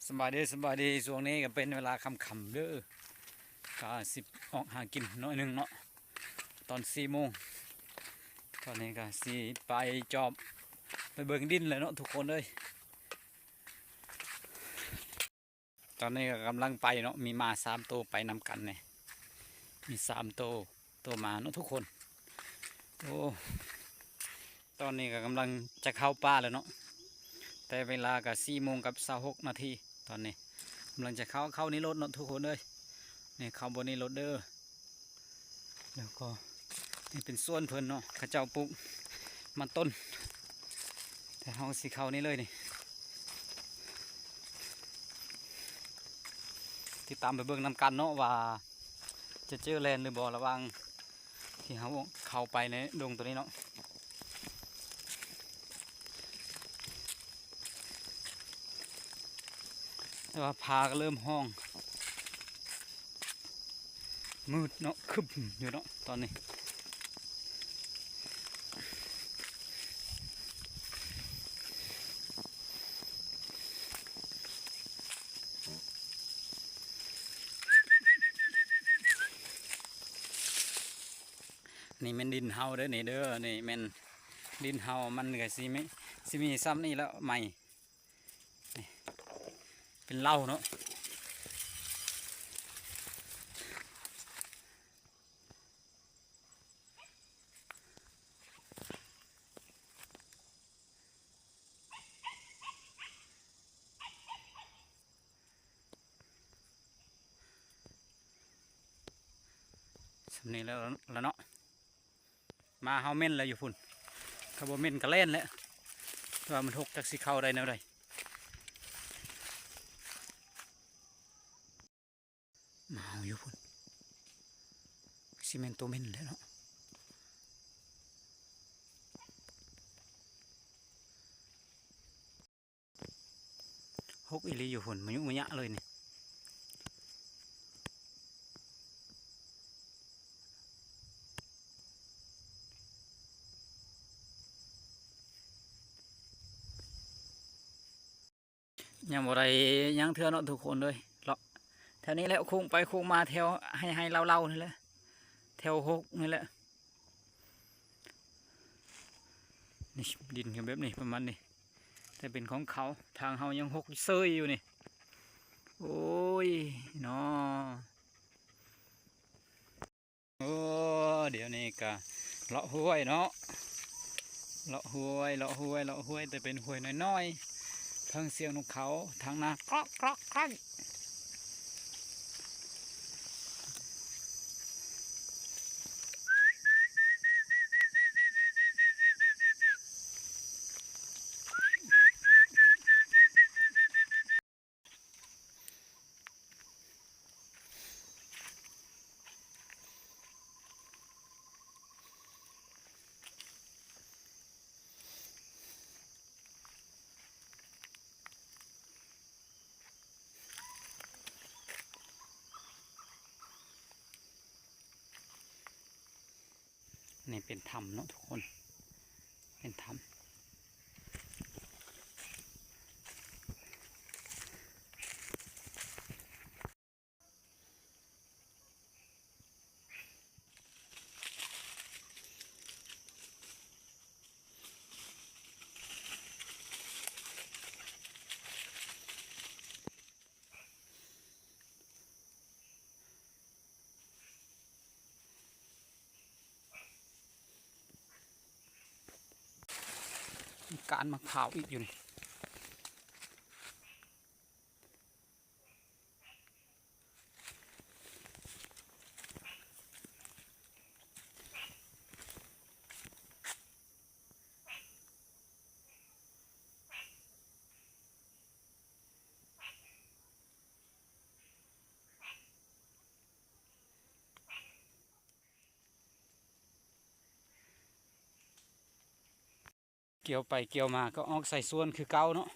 ສະບາຍດີ ສະບາຍດີ ຊ່ວງນີ້ກໍເປັນເວລາຄ່ຳໆເດີ ກໍຊິອອກຫາກິນໜ້ອຍໜຶ່ງເນາະ ຕອນສີ່ໂມງ. ຕອນນີ້ກໍຊິໄປຈອບ ໄປເບິ່ງດິນແລ້ວເນາະທຸກຄົນເອີຍ. ຕອນນີ້ກໍກຳລັງໄປເນາະ ມີໝາສາມໂຕໄປນຳກັນນີ້ ມີສາມໂຕ ໂຕໝາເນາະທຸກຄົນ. ໂອ້ ຕອນນີ້ກໍກຳລັງຈະເຂົ້າປ່າແລ້ວເນາະ ແຕ່ເວລາກໍສີ່ໂມງກັບຊາວຫົກນາທີ. ຕອນນີ້ກຳລັງຈະເຂົ້າ ເຂົ້ານີ້ລົດເນາະທຸກຄົນເອີຍ ນີ້ເຂົ້າບ່ອນນີ້ລົດເດີ. ແລ້ວກໍນີ້ເປັນສວນເພິ່ນເນາະ ເຂົາເຈົ້າປູກມັນຕົ້ນ ແຕ່ເຮົາຊິເຂົ້ານີ້ເລີຍນີ້ ຕິດຕາມໄປເບິ່ງນຳກັນເນາະວ່າຈະເຈີແລນຫຼືບໍ່ ລະຫວ່າງທີ່ເຮົາເຂົ້າໄປໃນດົງໂຕນີ້ເນາະ. ແຕ່ວ່າຟ້າກໍເລີ່ມຮ້ອງ ມືດເນາະ ຄຶ້ມຢູ່ເນາະຕອນນີ້. ນີ້ແມ່ນດິນເຮົາເດີນີ້ເດີ ນີ້ແມ່ນດິນເຮົາ ມັນກໍຊິມີ ຊິມີຊ່ຳນີ້ແຫຼະໃໝ່ ນີ້ເປັນເຫຼົ່າເນາະ. ສ່ຳນີ້ແລ້ວລະເນາະ ໝາເຮົາເໝັນແລ້ວຢູ່ພຸ້ນ ຖ້າບໍ່ເໝັນກໍແລ່ນແຫຼະ ແຕ່ວ່າມັນຫົກ ຈັກຊິເຂົ້າໄດ້ແນວໃດ. ໝາເຮົາຢູ່ພຸ້ນ ຊິແມ່ນໂຕເໝັນແຫຼະເນາະ. ຫົກອີ່ຫຼີຢູ່ພຸ້ນ ມະຍຸມະຍະເລີຍນີ້. ຍັງບໍ່ໄດ້ຫຍັງເທື່ອເນາະທຸກຄົນເອີຍ ເລາະແຖວນີ້ແຫຼະ ໂຄ້ງໄປໂຄ້ງມາແຖວໄຮ່ໆເລົາໆນີ້ແຫຼະ ແຖວຫົກນີ້ແຫຼະ. ນີ້ ດິນກໍແບບນີ້ ປະມານນີ້ ແຕ່ເປັນຂອງເຂົາ ທາງເຮົາຍັງຫົກເຊີຍຢູ່ນີ້. ໂອ້ຍເນາະ. ໂອ້ ດຽວນີ້ກະເລາະຫ້ວຍເນາະ ເລາະຫ້ວຍ ເລາະຫ້ວຍ ເລາະຫ້ວຍ ແຕ່ເປັນຫ້ວຍນ້ອຍໆ ເທິງສຽງນົກເຂົາ ທາງນາກຣອກກຣອກກຣອກ. ນີ້ເປັນຖ້ຳເນາະທຸກຄົນ ເປັນຖ້ຳ. ມີການໝາກພ້າວອີກຢູ່ນີ້. ກ່ຽວໄປກ່ຽວມາກໍອອກໃສ່ສວນຄືເກົ່າເນາະ.